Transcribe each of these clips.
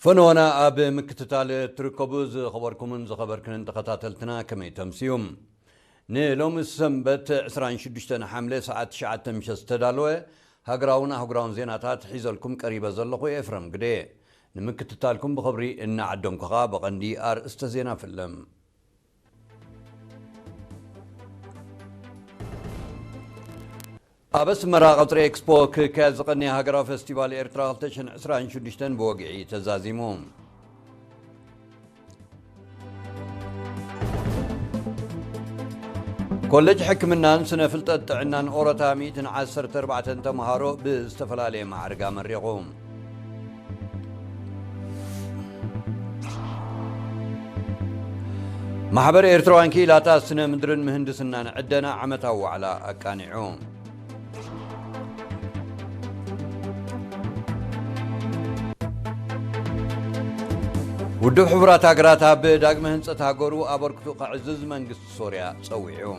ፈነወና ኣብ ምክትታል እትርከቡ ዝኸበርኩምን ዝኸበርክንን ተኸታተልትና ከመይ ተምስዩ? ንሎሚ ሰንበት ዕስራን ሽዱሽተን ሓምለ ሰዓት ትሽዓተ ምሸት ዝተዳለወ ሃገራውን ኣህጉራውን ዜናታት ሒዘልኩም ቀሪበ ዘለኹ ኤፍረም ግደ። ንምክትታልኩም ብኽብሪ እናዓደምኩ ኸኣ ብቐንዲ ኣርእስተ ዜና ፍለም። ኣብ ኣስመራ ቀጽሪ ኤክስፖ ክካየድ ዝቐነየ ሃገራዊ ፈስቲቫል ኤርትራ ክልተ ሽሕን ዕስራን ሽዱሽተን ብወግዒ ተዛዚሙ። ኮሌጅ ሕክምናን ስነ ፍልጠት ጥዕናን ኦሮታ ሚእትን ዓሰርተ ኣርባዕተን ተምሃሮ ብዝተፈላለየ ማዕርግ ኣመሪቑ። ማሕበር ኤርትራውያን ክኢላታት ስነ ምድርን ምህንድስናን ዕደና ዓመታዊ ዋዕላ ኣቃኒዑ። ውድብ ሕቡራት ሃገራት ኣብ ዳግመ ህንጸት ሃገሩ ኣበርክቱ ከዕዝዝ መንግስቲ ሶርያ ጸዊዑ።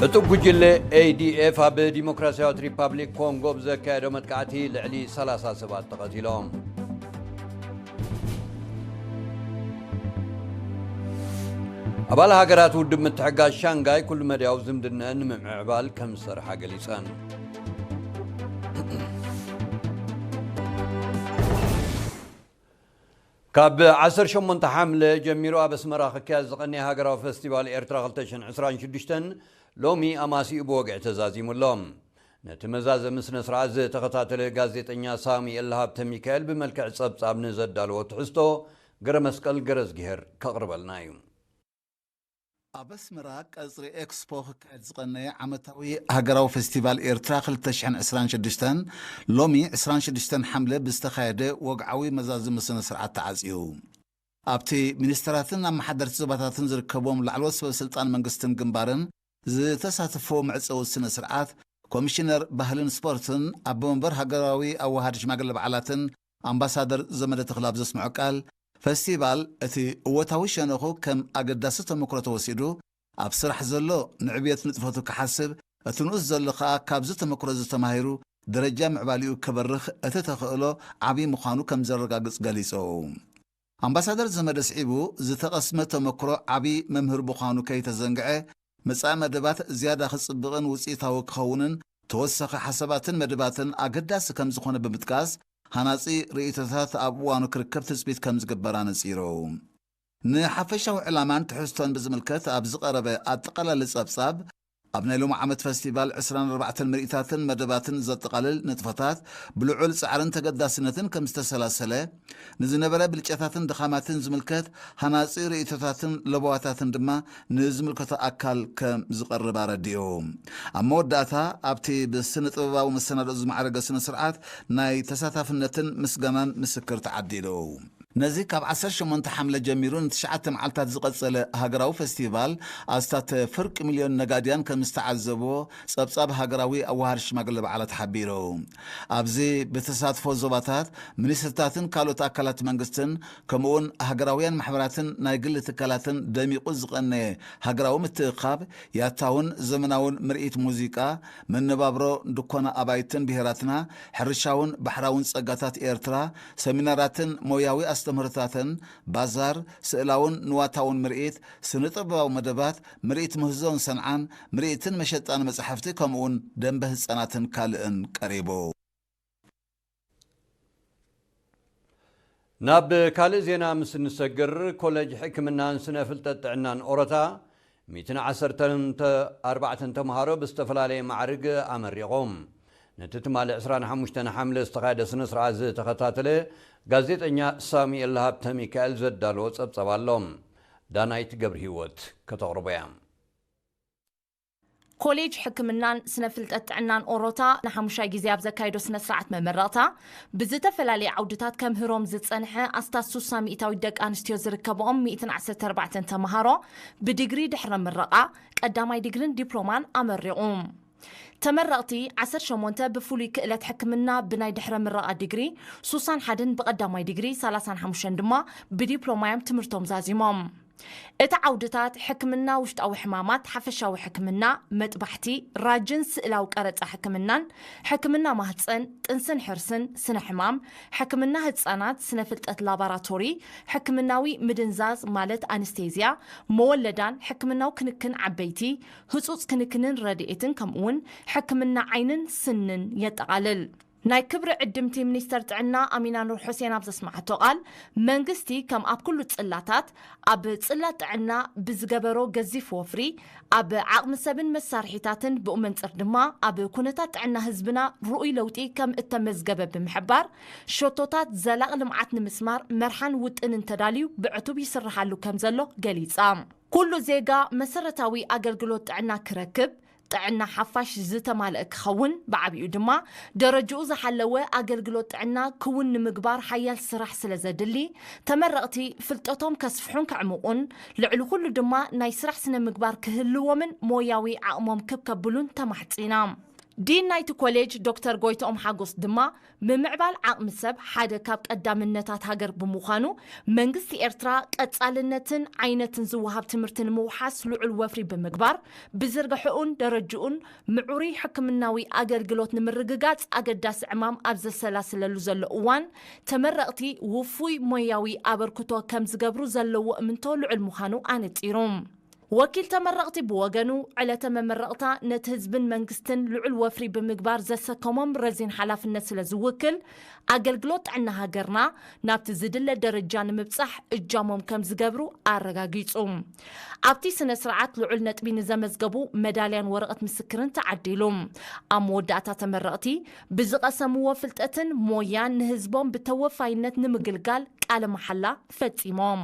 ዕጡቕ ጉጅለ ኤ ዲ ኤፍ ኣብ ዲሞክራሲያዊት ሪፓብሊክ ኮንጎ ብዘካየዶ መጥቃዕቲ ልዕሊ ሰላሳ ሰባት ተቐቲሎም። ኣባል ሃገራት ውድብ ምትሕጋዝ ሻንጋይ ኩሉ መድያዊ ዝምድነአን ንምምዕባል ከም ዝሰርሓ ገሊጸን። ካብ ዓሰርተ ሸሞንተ ሓምለ ጀሚሩ ኣብ ኣስመራ ክካየድ ዝቐነየ ሃገራዊ ፈስቲቫል ኤርትራ ክልተ ሽሕን ዕስራን ሽዱሽተን ሎሚ ኣማሲኡ ብወግዒ ተዛዚሙ ኣሎ። ነቲ መዛዘሚ ስነ ስርዓት ዝተኸታተለ ጋዜጠኛ ሳሙኤል ሃብተ ሚካኤል ብመልክዕ ጸብጻብ ንዘዳለዎ ትሕዝቶ ገረ መስቀል ገረዝግሄር ከቕርበልና እዩ። ኣብ ኣስመራ ቀጽሪ ኤክስፖ ክካየድ ዝቐነየ ዓመታዊ ሃገራዊ ፈስቲቫል ኤርትራ ክልተ ሽሕን ዕስራን ሽዱሽተን ሎሚ ዕስራን ሽዱሽተን ሓምለ ብዝተኻየደ ወግዓዊ መዛዘሚ ስነ ስርዓት ተዓጽዩ። ኣብቲ ሚኒስተራትን ኣመሓደርቲ ዞባታትን ዝርከቦም ላዕለዎት ሰበ ስልጣን መንግስትን ግንባርን ዝተሳተፎ መዕጸዊ ስነ ስርዓት ኮሚሽነር ባህልን ስፖርትን ኣቦ መንበር ሃገራዊ ኣዋሃዲ ሽማግለ በዓላትን ኣምባሳደር ዘመደ ተኽለ ኣብ ዘስምዖ ቃል፣ ፈስቲቫል እቲ እወታዊ ሸነኹ ከም ኣገዳሲ ተመክሮ ተወሲዱ፣ ኣብ ስራሕ ዘሎ ንዕብየት ንጥፈቱ ክሓስብ፣ እቲ ንኡስ ዘሎ ከኣ ካብዚ ተመክሮ እዚ ተማሂሩ ደረጃ ምዕባሊኡ ከበርኽ እቲ ተኽእሎ ዓቢ ምዃኑ ከም ዘረጋግጽ ገሊጹ። ኣምባሳደር ዘመደ ስዒቡ፣ ዝተቐስመ ተመክሮ ዓቢ መምህር ምዃኑ ከይተዘንግዐ፣ መጻኢ መደባት ዝያዳ ክጽብቕን ውጽኢታዊ ክኸውንን ተወሳኺ ሓሳባትን መደባትን ኣገዳሲ ከም ዝኾነ ብምጥቃስ፣ ሃናጺ ርእይቶታት ኣብ እዋኑ ክርከብ ትጽቢት ከም ዝግበር ኣነጺሩ። ንሓፈሻዊ ዕላማን ትሕዝቶን ብዝምልከት ኣብ ዝቐረበ ኣጠቓላሊ ጸብጻብ፣ ኣብ ናይ ሎሚ ዓመት ፈስቲቫል ዕስራን ኣርባዕተን ምርኢታትን መደባትን ዘጠቓልል ንጥፈታት ብልዑል ጻዕርን ተገዳስነትን ከም ዝተሰላሰለ፣ ንዝነበረ ብልጫታትን ድኻማትን ዝምልከት ሃናጺ ርእይቶታትን ለበዋታትን ድማ ንዝምልከቶ ኣካል ከም ዝቐርብ ኣረዲኡ። ኣብ መወዳእታ ኣብቲ ብስነ ጥበባዊ መሰናድኦ ዝማዕረገ ስነ ስርዓት ናይ ተሳታፍነትን ምስጋናን ምስክር ተዓዲሉ። ነዚ ካብ ዓሰርተ ሸሞንተ ሓምለ ጀሚሩ ንትሽዓተ መዓልታት ዝቐጸለ ሃገራዊ ፈስቲቫል ኣስታት ፍርቂ ሚልዮን ነጋድያን ከም ዝተዓዘብዎ ጸብጻብ ሃገራዊ ኣዋሃድ ሽማግለ በዓላት ሓቢሩ። ኣብዚ ብተሳትፎ ዞባታት፣ ሚኒስትርታትን ካልኦት ኣካላት መንግስትን ከምኡውን ሃገራውያን ማሕበራትን ናይ ግሊ ትካላትን ደሚቑ ዝቐነየ ሃገራዊ ምትእኻብ ያታውን ዘመናውን ምርኢት ሙዚቃ፣ መነባብሮ ድኮና ኣባይትን ብሄራትና፣ ሕርሻውን ባሕራውን ጸጋታት ኤርትራ፣ ሰሚናራትን ሞያዊ ኣስተምህሮታትን፣ ባዛር፣ ስእላውን ንዋታውን ምርኢት፣ ስነ ጥበባዊ መደባት፣ ምርኢት ምህዞን ሰንዓን፣ ምርኢትን መሸጣን መጻሕፍቲ ከምኡውን ደንበ ህጻናትን ካልእን ቀሪቡ። ናብ ካልእ ዜና ምስ እንሰግር፣ ኮሌጅ ሕክምናን ስነ ፍልጠት ጥዕናን ኦሮታ ሚእትን ዓሰርተን ኣርባዕተን ተምሃሮ ብዝተፈላለየ ማዕርግ ኣመሪቖም። ነቲ ትማሊ ዕስራን ሓሙሽተን ሓምለ ዝተኻየደ ስነ ስርዓት ዝተኸታተለ ጋዜጠኛ ሳሙኤል ሃብተ ሚካኤል ዘዳለዎ ጸብጸብ ኣሎ። ዳናይት ገብረ ህይወት ከተቕርቦ እያ። ኮሌጅ ሕክምናን ስነ ፍልጠት ጥዕናን ኦሮታ ንሓሙሻይ ግዜ ኣብ ዘካየዶ ስነ ስርዓት መመረቕታ ብዝተፈላለየ ዓውድታት ከምህሮም ዝጸንሐ ኣስታት ሱሳ ሚእታዊት ደቂ ኣንስትዮ ዝርከብኦም ሚእትን ዓሰርተ ኣርባዕተን ተምሃሮ ብዲግሪ ድሕረ ምረቓ ቀዳማይ ዲግሪን ዲፕሎማን ኣመሪቑ። ተመረቕቲ ዓሰርተ ሸሞንተ ብፍሉይ ክእለት ሕክምና ብናይ ድሕረ ምረቓ ዲግሪ፣ ሱሳን ሓደን ብቐዳማይ ዲግሪ፣ ሰላሳን ሓሙሽተን ድማ ብዲፕሎማ እዮም ትምህርቶም ዛዚሞም። እቲ ዓውድታት ሕክምና ውሽጣዊ ሕማማት፣ ሓፈሻዊ ሕክምና፣ መጥባሕቲ፣ ራጅን ስእላዊ ቀረጻ ሕክምናን፣ ሕክምና ማህጸን፣ ጥንስን ሕርስን፣ ስነ ሕማም፣ ሕክምና ህጻናት፣ ስነ ፍልጠት ላባራቶሪ፣ ሕክምናዊ ምድንዛዝ ማለት ኣንስቴዝያ፣ መወለዳን ሕክምናዊ ክንክን ዓበይቲ፣ ህጹጽ ክንክንን ረድኤትን ከምኡውን ሕክምና ዓይንን ስንን የጠቓልል። ናይ ክብሪ ዕድምቲ ሚኒስተር ጥዕና ኣሚና ኑር ሑሴን ኣብ ዘስማዓቶ ቃል፣ መንግስቲ ከም ኣብ ኩሉ ጽላታት ኣብ ጽላት ጥዕና ብዝገበሮ ገዚፍ ወፍሪ ኣብ ዓቕሚ ሰብን መሳርሒታትን ብኡ መንጽር ድማ ኣብ ኩነታት ጥዕና ህዝብና ርኡይ ለውጢ ከም እተመዝገበ ብምሕባር፣ ሸቶታት ዘላቕ ልምዓት ንምስማር መርሓን ውጥንን ተዳልዩ ብዕቱብ ይስርሓሉ ከም ዘሎ ገሊጻ። ኩሉ ዜጋ መሰረታዊ ኣገልግሎት ጥዕና ክረክብ፣ ጥዕና ሓፋሽ ዝተማልአ ክኸውን፣ ብዓቢኡ ድማ ደረጅኡ ዝሓለወ ኣገልግሎት ጥዕና ክውን ንምግባር ሓያል ስራሕ ስለ ዘድሊ፣ ተመረቕቲ ፍልጠቶም ከስፍሑን ከዕምቑን፣ ልዕሊ ኩሉ ድማ ናይ ስራሕ ስነ ምግባር ክህልዎምን ሞያዊ ዓቕሞም ክብ ከብሉን ተማሕጺና። ዲን ናይቲ ኮሌጅ ዶክተር ጎይትኦም ሓጎስ ድማ፣ ምምዕባል ዓቕሚ ሰብ ሓደ ካብ ቀዳምነታት ሃገር ብምዃኑ፣ መንግስቲ ኤርትራ ቀጻልነትን ዓይነትን ዝወሃብ ትምህርቲ ንምውሓስ ልዑል ወፍሪ ብምግባር፣ ብዝርግሕኡን ደረጅኡን ምዕሩይ ሕክምናዊ ኣገልግሎት ንምርግጋጽ ኣገዳሲ ዕማም ኣብ ዘሰላስለሉ ዘሎ እዋን፣ ተመረቕቲ ውፉይ ሞያዊ ኣበርክቶ ከም ዝገብሩ ዘለዎ እምንቶ ልዑል ምዃኑ ኣነጺሩ። ወኪል ተመረቕቲ ብወገኑ፣ ዕለተ መመረቕታ ነቲ ህዝብን መንግስትን ልዑል ወፍሪ ብምግባር ዘሰከሞም ረዚን ሓላፍነት ስለ ዝውክል፣ ኣገልግሎት ጥዕና ሃገርና ናብቲ ዝድለ ደረጃ ንምብጻሕ እጃሞም ከም ዝገብሩ ኣረጋጊጹ። ኣብቲ ስነ ስርዓት ልዑል ነጥቢ ንዘመዝገቡ መዳልያን ወረቐት ምስክርን ተዓዲሉ። ኣብ መወዳእታ ተመረቕቲ ብዝቐሰምዎ ፍልጠትን ሞያን ንህዝቦም ብተወፋይነት ንምግልጋል ቃለ መሓላ ፈጺሞም።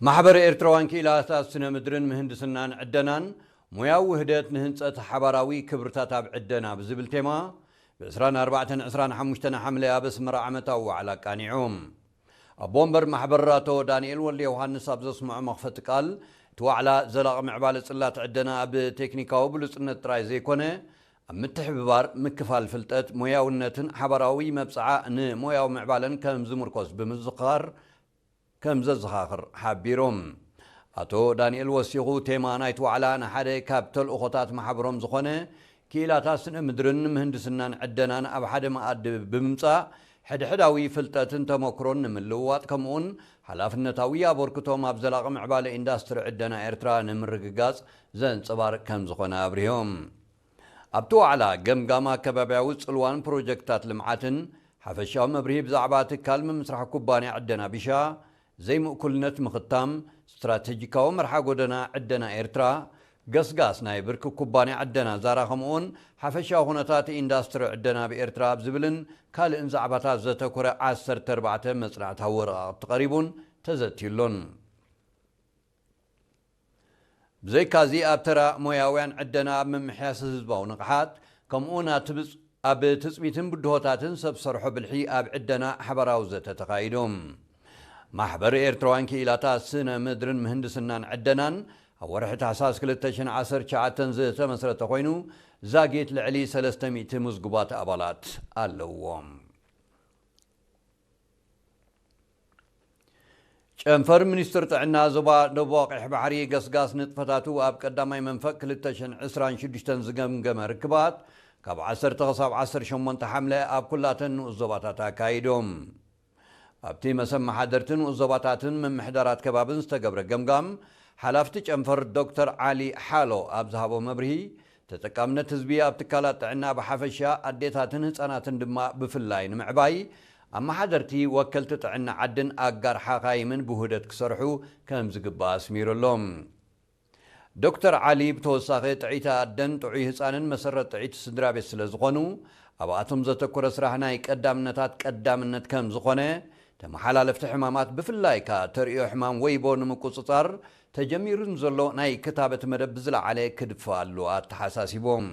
ማሕበር ኤርትራውያን ክኢላታት ስነ ምድርን ምህንድስናን ዕደናን ሞያዊ ውህደት ንህንጸት ሓባራዊ ክብርታት ኣብ ዕደና ብዝብል ቴማ ብ ዕስራን ኣርባዕተን ዕስራን ሓሙሽተን ሓምለ ኣብ ኣስመራ ዓመታዊ ዋዕላ ኣቃኒዑ። ኣቦ ወንበር ማሕበር ኣቶ ዳንኤል ወልደ ዮሃንስ ኣብ ዘስምዖ መኽፈቲ ቃል፣ እቲ ዋዕላ ዘላቒ ምዕባለ ጽላት ዕደና ኣብ ቴክኒካዊ ብሉጽነት ጥራይ ዘይኮነ፣ ኣብ ምትሕብባር፣ ምክፋል ፍልጠት፣ ሞያውነትን ሓባራዊ መብጽዓ ንሞያዊ ምዕባለን ከም ዝምርኮስ ብምዝኻር፣ ከም ዘዘኻኽር ሓቢሩ። ኣቶ ዳንኤል ወሲኹ፣ ቴማ ናይቲ ዋዕላ ንሓደ ካብ ተልእኾታት ማሕበሮም ዝኾነ ክኢላታት ስነ ምድርን ምህንድስናን ዕደናን ኣብ ሓደ መኣዲ ብምምጻእ፣ ሕድሕዳዊ ፍልጠትን ተመክሮን ንምልውዋጥ፣ ከምኡውን ሓላፍነታዊ ኣበርክቶም ኣብ ዘላቒ ምዕባለ ኢንዳስትሪ ዕደና ኤርትራ ንምርግጋጽ ዘንጸባርቕ ከም ዝኾነ ኣብሪሆም። ኣብቲ ዋዕላ፣ ገምጋም ኣከባብያዊ ጽልዋን ፕሮጀክትታት ልምዓትን፣ ሓፈሻዊ መብርሂ ብዛዕባ ትካል ምምስራሕ ኩባንያ ዕደና ቢሻ፣ ዘይምእኩልነት ምኽታም፣ ስትራተጂካዊ መርሓ ጎደና ዕደና ኤርትራ፣ ገስጋስ ናይ ብርኪ ኩባንያ ዕደና ዛራ፣ ከምኡውን ሓፈሻዊ ኩነታት ኢንዳስትሪ ዕደና ኣብ ኤርትራ ኣብ ዝብልን ካልእን ዛዕባታት ዘተኮረ ዓሰርተ ኣርባዕተ መጽናዕታዊ ወረቓቕቲ ቀሪቡን ተዘትዩሉን። ብዘይካዚ፣ ኣብ ተራ ሞያውያን ዕደና፣ ኣብ ምምሕያስ ህዝባዊ ንቕሓት፣ ከምኡውን ኣብ ትብጽ-፣ ኣብ ትጽቢትን ብድሆታትን ሰብ ሰርሖ ብልሒ ኣብ ዕደና ሓባራዊ ዘተ ተኻይዱ። ማሕበር ኤርትራውያን ክኢላታት ስነ ምድርን ምህንድስናን ዕደናን ኣብ ወርሒ ታሕሳስ ክልተ ሽሕን ዓሰርተ ትሽዓተን ዝተመስረተ ኮይኑ፣ ዛጊት ልዕሊ ሰለስተ ሚእቲ ምዝጉባት ኣባላት ኣለዎም። ጨንፈር ሚኒስትር ጥዕና ዞባ ደቡብ ቀይሕ ባሕሪ፣ ገስጋስ ንጥፈታቱ ኣብ ቀዳማይ መንፈቅ ክልተ ሽሕን ዕስራን ሽዱሽተን ዝገምገመ ርክባት፣ ካብ ዓሰርተ ክሳብ ዓሰርተ ሸሞንተ ሓምለ ኣብ ኩላተን ንኡስ ዞባታት ኣካይዶም። ኣብቲ መሰብ መሓደርቲ ንኡስ ዞባታትን ምምሕዳራት ከባብን ዝተገብረ ገምጋም፣ ሓላፍቲ ጨንፈር ዶክተር ዓሊ ሓሎ ኣብ ዝሃቦ መብርሂ፣ ተጠቃምነት ህዝቢ ኣብ ትካላት ጥዕና ብሓፈሻ፣ ኣዴታትን ህጻናትን ድማ ብፍላይ ንምዕባይ፣ ኣመሓደርቲ፣ ወከልቲ ጥዕና ዓድን ኣጋር ሓኻይምን ብውህደት ክሰርሑ ከም ዝግባእ ኣስሚሩ ኣሎ። ዶክተር ዓሊ ብተወሳኺ፣ ጥዕይቲ ኣደን ጥዑይ ህጻንን መሰረት ጥዕይቲ ስድራ ቤት ስለ ዝኾኑ፣ ኣብኣቶም ዘተኮረ ስራሕ ናይ ቀዳምነታት ቀዳምነት ከም ዝኾነ፣ ተመሓላለፍቲ ሕማማት ብፍላይ ከኣ ተርእዮ ሕማም ወይቦ ንምቁጽጻር ተጀሚሩ ንዘሎ ናይ ክታበት መደብ ብዝለዓለ ክድፋኣሉ ኣተሓሳሲቦም።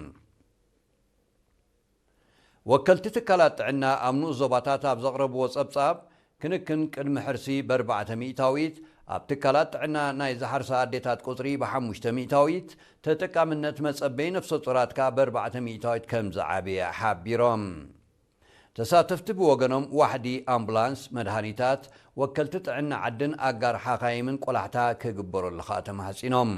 ወከልቲ ትካላት ጥዕና ኣብ ንኡስ ዞባታት ኣብ ዘቕረብዎ ጸብጻብ፣ ክንክን ቅድሚ ሕርሲ ብኣርባዕተ ሚእታዊት፣ ኣብ ትካላት ጥዕና ናይ ዝሓርሳ ኣዴታት ቁጽሪ ብሓሙሽተ ሚእታዊት፣ ተጠቃምነት መጸበዪ ነፍሰ ጡራት ከኣ ብኣርባዕተ ሚእታዊት ከም ዝዓበየ ሓቢሮም። ተሳተፍቲ ብወገኖም ዋሕዲ ኣምቡላንስ፣ መድሃኒታት፣ ወከልቲ ጥዕና ዓድን ኣጋር ሓኻይምን ቆላሕታ ክግበረሉ ኸኣ ተማሕጺኖም።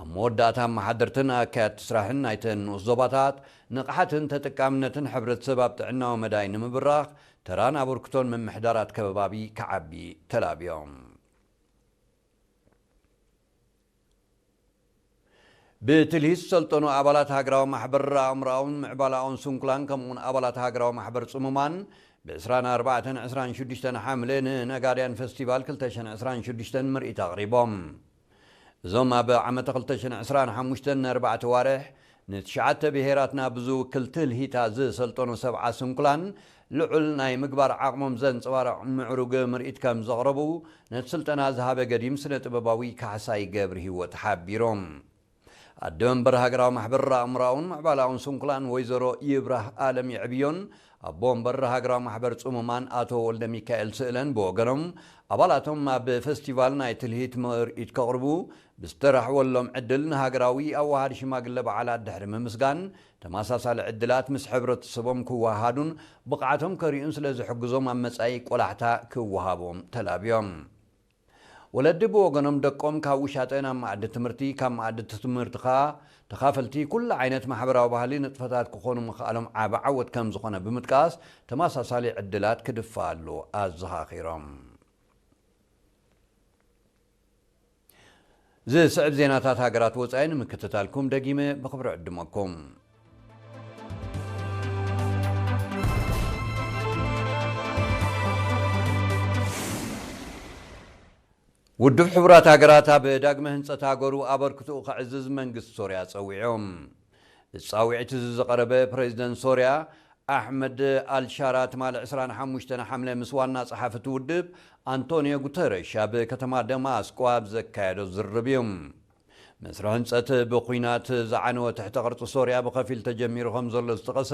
ኣብ መወዳእታ ኣመሓደርትን ኣካየድቲ ስራሕን ናይተን ንኡስ ዞባታት ንቕሓትን ተጠቃምነትን ሕብረተሰብ ኣብ ጥዕናዊ መዳይ ንምብራኽ ተራን ኣበርክቶን ምምሕዳራት ከባቢ ክዓቢ ተላብዮም። ብትልሂት ዝሰልጠኑ ኣባላት ሃገራዊ ማሕበር ኣእምሮኣውን ምዕባላውን ስንኩላን ከምኡውን ኣባላት ሃገራዊ ማሕበር ጽሙማን ብ ዕስራን ኣርባዕተን ዕስራን ሽዱሽተን ሓምለ ንነጋድያን ፈስቲቫል ክልተ ሽሕን ዕስራን ሽዱሽተን ምርኢት ኣቕሪቦም። እዞም ኣብ ዓመተ ክልተ ሽሕን ዕስራን ሓሙሽተን ንኣርባዕተ ዋርሕ ንትሽዓተ ብሄራትና ብዝውክል ትልሂታ ዝሰልጠኑ ሰብዓ ስንኩላን ልዑል ናይ ምግባር ዓቕሞም ዘንጸባርቕ ምዕሩግ ምርኢት ከም ዘቕረቡ ነቲ ስልጠና ዝሃበ ገዲም ስነ ጥበባዊ ካሕሳይ ገብረ ህይወት ሓቢሮም። ኣደ መንበር ሃገራዊ ማሕበር ኣእምሮኣውን ምዕባላውን ስንኩላን ወይዘሮ ይብራህ ኣለም የዕብዮን ኣቦ መንበር ሃገራዊ ማሕበር ጽሙማን ኣቶ ወልደ ሚካኤል ስእለን ብወገኖም ኣባላቶም ኣብ ፈስቲቫል ናይ ትልሂት ምርኢት ከቕርቡ ብዝተራሕወሎም ዕድል ንሃገራዊ ኣዋሃድ ሽማግለ በዓላት ድሕሪ ምምስጋን ተመሳሳሊ ዕድላት ምስ ሕብረተሰቦም ክወሃሃዱን ብቕዓቶም ከርእዩን ስለ ዝሕግዞም ኣብ መጻኢ ቆላሕታ ክወሃቦም ተላብዮም። ወለዲ ብወገኖም ደቆም ካብ ውሻጠ ናብ መኣዲ ትምህርቲ፣ ካብ መኣዲ ትምህርቲ ኸኣ ተኻፈልቲ ኩሉ ዓይነት ማሕበራዊ ባህሊ ንጥፈታት ክኾኑ ምኽኣሎም ዓቢ ዓወት ከም ዝኾነ ብምጥቃስ ተመሳሳሊ ዕድላት ክድፋኣሉ ኣዘኻኺሮም። ዝስዕብ ዜናታት ሃገራት ወጻኢ ንምክትታልኩም ደጊመ ብኽብሪ ዕድመኩም። ውድብ ሕቡራት ሃገራት ኣብ ዳግመ ህንጸት ሃገሩ ኣበርክትኡ ከዕዝዝ መንግስቲ ሶርያ ጸዊዑ። እዚ ጻውዒት እዚ ዝቐረበ ፕሬዚደንት ሶርያ ኣሕመድ ኣልሻራ ትማሊ ዕስራን ሓሙሽተን ሓምለ ምስ ዋና ጸሓፊ እቲ ውድብ ኣንቶኒዮ ጉተረሽ ኣብ ከተማ ደማስቆ ኣብ ዘካየዶ ዝርርብ እዩ። መስርሕ ህንጸት ብኹናት ዝዓነወ ትሕተ ቅርጺ ሶርያ ብኸፊል ተጀሚሩ ከም ዘሎ ዝጠቐሰ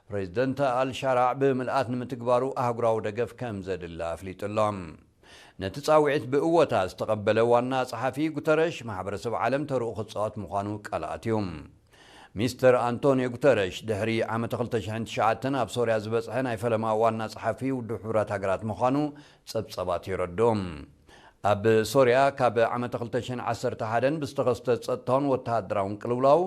ፕሬዚደንት ኣልሻራ ብምልኣት ንምትግባሩ ኣህጉራዊ ደገፍ ከም ዘድሊ ኣፍሊጡ ኣሎ። ነቲ ጻውዒት ብእወታ ዝተቐበለ ዋና ጸሓፊ ጉተረሽ ማሕበረሰብ ዓለም ተርኡ ክጻወት ምዃኑ ቃል ኣትዩ። ሚስተር ኣንቶኒዮ ጉተረሽ ድሕሪ ዓመተ ክልተ ሽሕን ትሽዓተን ኣብ ሶርያ ዝበጽሐ ናይ ፈለማ ዋና ጸሓፊ ውድብ ሕቡራት ሃገራት ምዃኑ ጸብጸባት የረድኡ። ኣብ ሶርያ ካብ ዓመተ ክልተ ሽሕን ዓሰርተ ሓደን ብዝተኸስተ ጸጥታውን ወተሃደራውን ቅልውላው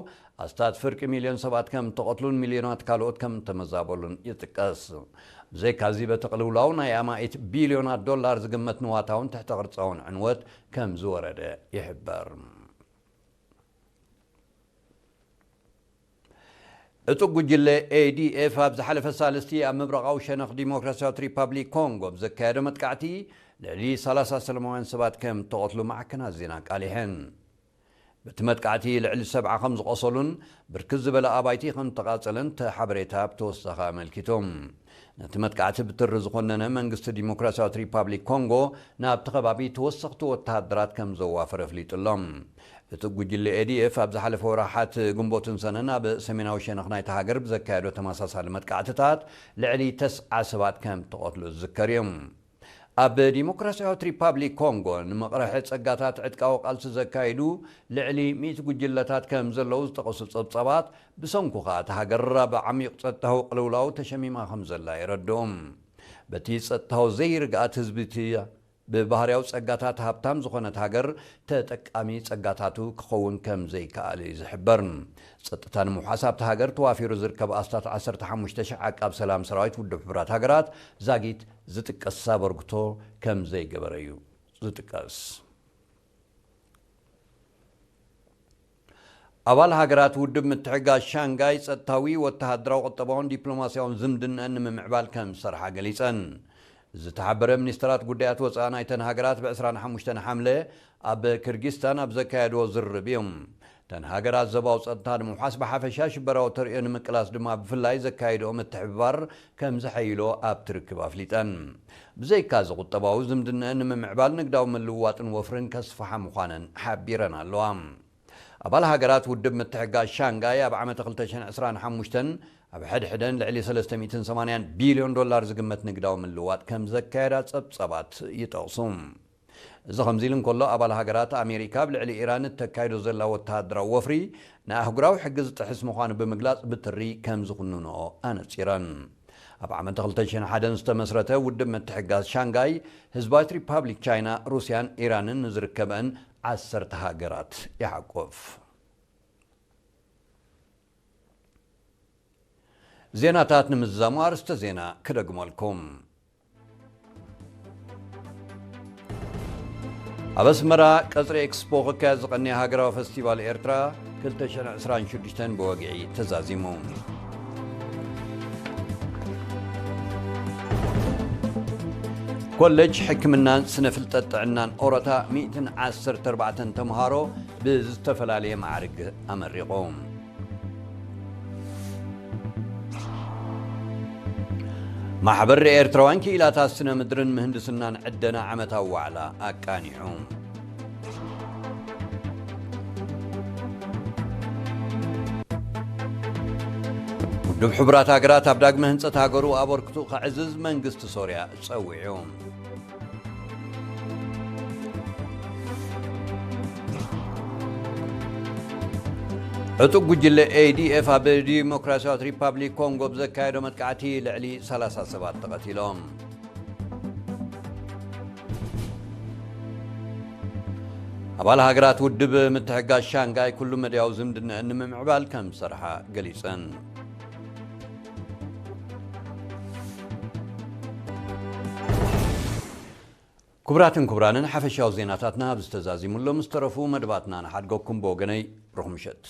ኣስታት ፍርቂ ሚልዮን ሰባት ከም እተቐትሉን ሚልዮናት ካልኦት ከም እተመዛበሉን ይጥቀስ። ብዘይካዚ በቲ ቅልውላው ናይ ኣማኢት ቢልዮናት ዶላር ዝግመት ንዋታውን ትሕተ ቅርጻውን ዕንወት ከም ዝወረደ ይሕበር። ዕጡቕ ጉጅለ ኤ ዲ ኤፍ ኣብ ዝሓለፈ ሳልስቲ ኣብ ምብራቓዊ ሸነኽ ዲሞክራሲያዊት ሪፓብሊክ ኮንጎ ብዘካየዶ መጥቃዕቲ ልዕሊ ሰላሳ ሰላማውያን ሰባት ከም እተቐትሉ ማዕከናት ዜና ኣቃሊሐን። በቲ መጥቃዕቲ ልዕሊ ሰብዓ ከም ዝቖሰሉን ብርክት ዝበለ ኣባይቲ ከም እተቓጸለን እቲ ሓበሬታ ብተወሳኺ ኣመልኪቱ። ነቲ መጥቃዕቲ ብትሪ ዝኾነነ መንግስቲ ዲሞክራሲያዊት ሪፓብሊክ ኮንጎ ናብቲ ከባቢ ተወሰኽቲ ወተሃደራት ከም ዘዋፈረ ኣፍሊጡ ኣሎ። እቲ ጉጅለ ኤ ዲ ኤፍ ኣብ ዝሓለፈ ወርሓት ግንቦትን ሰነን ኣብ ሰሜናዊ ሸነኽ ናይታ ሃገር ብዘካየዶ ተመሳሳሊ መጥቃዕትታት ልዕሊ ተስዓ ሰባት ከም እተቐትሉ ዝዝከር እዩ። ኣብ ዲሞክራሲያዊት ሪፓብሊክ ኮንጎ ንምቕርሒ ጸጋታት ዕጥቃዊ ቃልሲ ዘካይዱ ልዕሊ ሚእቲ ጉጅለታት ከም ዘለዉ ዝጠቐሱ ጸብጻባት፣ ብሰንኩ ከኣ እታ ሃገር ኣብ ዓሚቕ ጸጥታዊ ቅልውላው ተሸሚማ ከም ዘላ የረድኡ። በቲ ጸጥታዊ ዘይርግኣት ህዝቢ እቲ ብባህርያዊ ጸጋታት ሃብታም ዝኾነት ሃገር ተጠቃሚ ጸጋታቱ ክኸውን ከም ዘይከኣል እዩ ዝሕበር። ጸጥታ ንምውሓስ ኣብታ ሃገር ተዋፊሩ ዝርከብ ኣስታት ዓሰርተ ሓሙሽተ ሽሕ ዓቃብ ሰላም ሰራዊት ውድብ ሕቡራት ሃገራት ዛጊት ዝጥቀስ ኣበርክቶ ከም ዘይገበረ እዩ ዝጥቀስ። ኣባል ሃገራት ውድብ ምትሕግጋዝ ሻንጋይ ጸጥታዊ፣ ወተሃደራዊ፣ ቁጠባውን ዲፕሎማስያውን ዝምድነአን ንምምዕባል ከም ዝሰርሓ ገሊጸን። ዝተሓበረ ሚኒስተራት ጉዳያት ወጻኢ ናይተን ሃገራት ብ ዕስራን ሓሙሽተን ሓምለ ኣብ ክርጊስታን ኣብ ዘካየድዎ ዝርርብ እዩ። እተን ሃገራት ዞባዊ ጸጥታ ንምውሓስ ብሓፈሻ ሽበራዊ ተርእዮ ንምቅላስ ድማ ብፍላይ ዘካየድኦ ምትሕብባር ከም ዘሐይሎ ኣብቲ ርክብ ኣፍሊጠን። ብዘይካዚ ቁጠባዊ ዝምድነአን ንምምዕባል ንግዳዊ ምልውዋጥን ወፍርን ከስፍሓ ምዃነን ሓቢረን ኣለዋ። ኣባል ሃገራት ውድብ ምትሕግጋዝ ሻንጋይ ኣብ ዓመተ ክልተ ሽሕን ዕስራን ሓሙሽተን ኣብ ሕድሕደን ልዕሊ ሰለስተ ሚእትን ሰማንያን ቢልዮን ዶላር ዝግመት ንግዳዊ ምልውዋጥ ከም ዘካየዳ ጸብጻባት ይጠቕሱ። እዚ ከምዚ ኢሉ እንከሎ፣ ኣባል ሃገራት ኣሜሪካ ኣብ ልዕሊ ኢራን እተካይዶ ዘላ ወተሃደራዊ ወፍሪ ንኣህጉራዊ ሕጊ ዝጥሕስ ምዃኑ ብምግላጽ ብትሪ ከም ዝኹንንኦ ኣነጺረን። ኣብ ዓመት ክልተ ሽሕን ሓደን ዝተመስረተ ውድብ ምትሕጋዝ ሻንጋይ፣ ህዝባዊት ሪፓብሊክ ቻይና፣ ሩስያን ኢራንን ንዝርከበን ዓሰርተ ሃገራት ይሓቁፍ። ዜናታት ንምዝዛሙ ኣርእስተ ዜና ክደግመልኩም። ኣብ ኣስመራ ቀጽሪ ኤክስፖ ክካየድ ዝቐነየ ሃገራዊ ፈስቲቫል ኤርትራ ክልተ ሽሕን ዕስራን ሽዱሽተን ብወግዒ ተዛዚሙ። ኮሌጅ ሕክምናን ስነ ፍልጠት ጥዕናን ኦሮታ ሚእትን ዓሰርተ ኣርባዕተን ተምሃሮ ብዝተፈላለየ ማዕርግ ኣመሪቑ። ማሕበር ኤርትራውያን ክኢላታት ስነ ምድርን ምህንድስናን ዕደና ዓመታዊ ዋዕላ ኣቃኒዑ። ውድብ ሕቡራት ሃገራት ኣብ ዳግመ ህንጸት ሃገሩ ኣበርክቱ ከዕዝዝ መንግስቲ ሶርያ ጸዊዑ። ዕጡቕ ጉጅለ ኤ ዲ ኤፍ ኣብ ዲሞክራሲያዊት ሪፓብሊክ ኮንጎ ብዘካየዶ መጥቃዕቲ ልዕሊ ሰላሳ ሰባት ተቐቲሎም። ኣባል ሃገራት ውድብ ምትሕጋዝ ሻንጋይ ኩሉ መድያዊ ዝምድነአን ንምምዕባል ከም ዝሰርሓ ገሊጸን። ክቡራትን ክቡራንን፣ ሓፈሻዊ ዜናታትና ኣብዚ ተዛዚሙ ኣሎ። ምስ ተረፉ መደባትና ንሓድገኩም። ብወገነይ ርኹም ምሸት።